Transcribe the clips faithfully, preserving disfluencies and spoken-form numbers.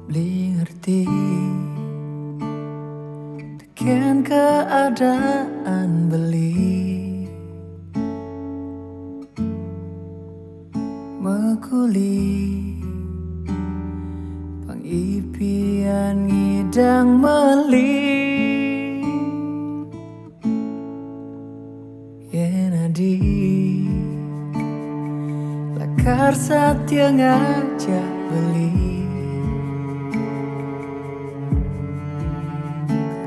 Beli ngerti tekén keadaan beli mekuli, pangipian ngidang meli. Yén adi lakar satia ngajak beli,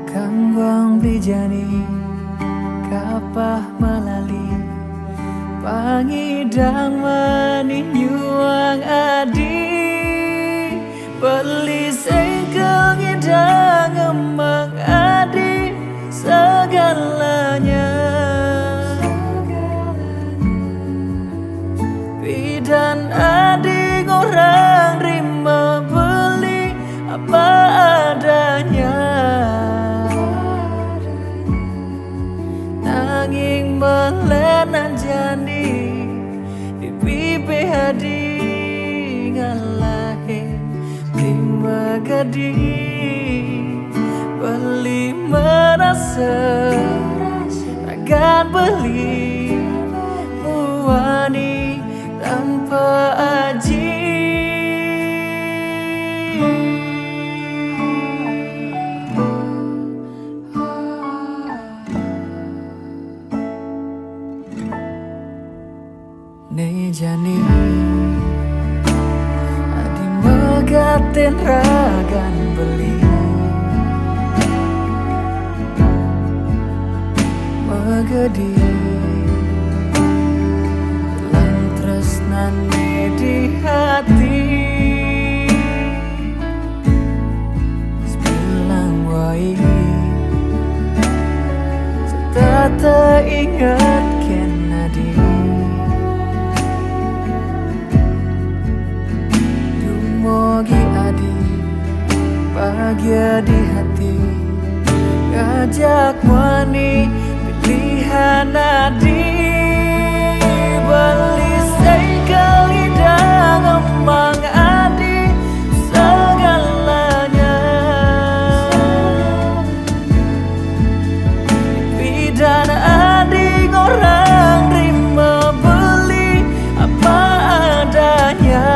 kangguang beli jani kapah malali, pangidang mani nyuang adi. Beli sengkel ngidang ngemang adi segalanya. Pidan adi ngorang rima beli apa adanya. Nanging melenan jani di bibih adi ngalahin terima gadi. Beli merasa ragan beli muani tanpa aji. Né jani adi megatén ragan beli megedi lan tresnané di hati. Sebilang wai serta teringat kén adi. Dumogi adi bahagia di hati, ngajak muani pilihan adi. Beli sengkel ngidang ngemang adi segalanya. Pidan adi ngorang rima beli apa adanya.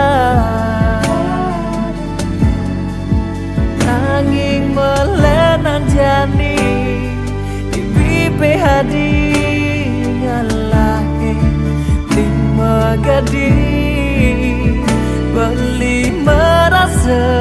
Nanging melenan jani di bibih adi ngalahin terima gadi. Beli merasa